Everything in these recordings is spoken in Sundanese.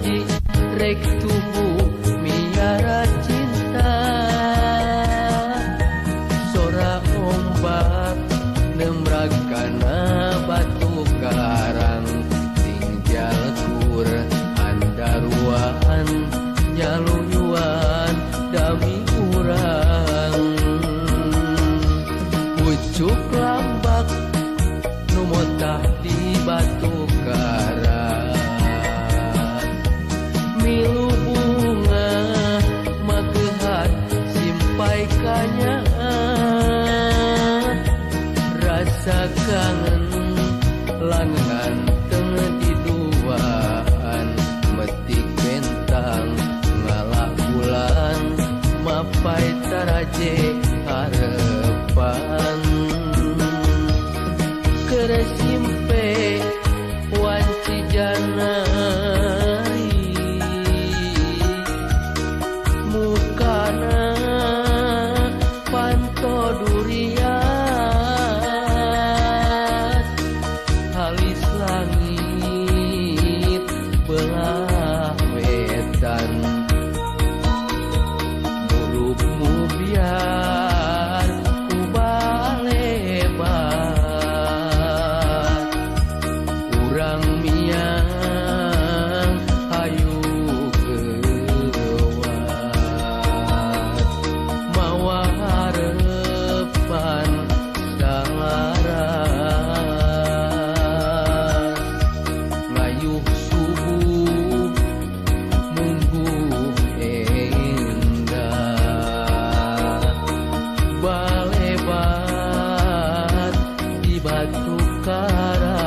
janji rek tubuh miara cinta. Sora ombak nemrag kana batu karang, tinggal kur andaruan nyaluyuan dami urang. Pucuk lambak nu motah di batu karang, milu bunga magehan simpai kanya. Rasa kangen langan tengah di duaan, metik bentang ngalah bulan mapai taraje harapan. Keresimpe wanci janari, mukana panto durian, halis langit belah wetan. Mulutmu biar ku balebat, urang miang hayu kewat, mawa harapan salaras. Ngayuh subuh mungguh endah, balebat di batu karas.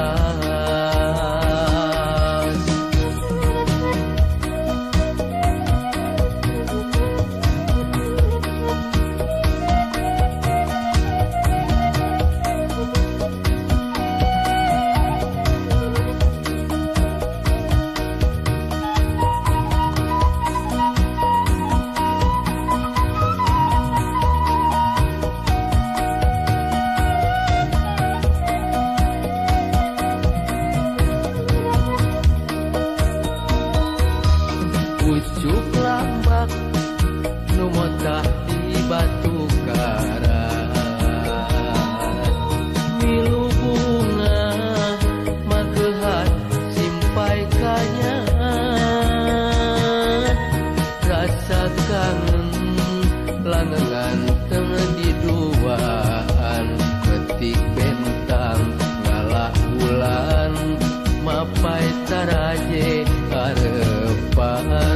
Pucuk lambak nu motah di batu karang, milu bunga magehan simpai kanya. Rasa kangen lanengan tengah di duaan, petik bentang ngalah bulan mapai taraje harapan.